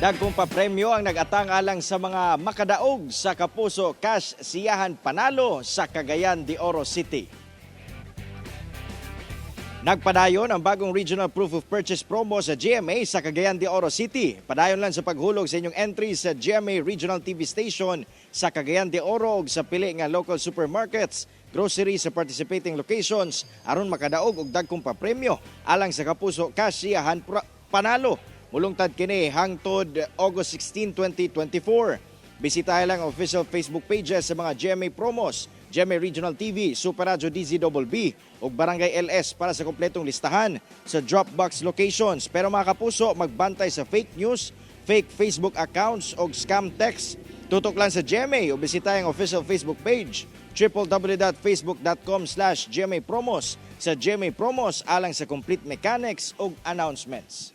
Dagkong papremyo ang nag-atang alang sa mga makadaog sa Kapuso Cash Siyahan Panalo sa Cagayan de Oro City. Nagpadayon ang bagong Regional Proof of Purchase promo sa GMA sa Cagayan de Oro City. Padayon lang sa paghulog sa inyong entry sa GMA Regional TV Station sa Cagayan de Oro ug sa pili nga local supermarkets, grocery sa participating locations aron makadaog og dagkong papremyo alang sa Kapuso Cash Siyahan Panalo. Mulungtad kini hangtod August 16, 2024. Bisitahin lang ang official Facebook pages sa mga GMA promos, GMA Regional TV, Super Radio DZBB ug Barangay LS para sa kompletong listahan sa Dropbox locations. Pero, mga kapuso, magbantay sa fake news, fake Facebook accounts o scam text. Tutok lang sa GMA o bisitahin ang official Facebook page www.facebook.com/GMApromos sa GMA Promos alang sa complete mechanics ug announcements.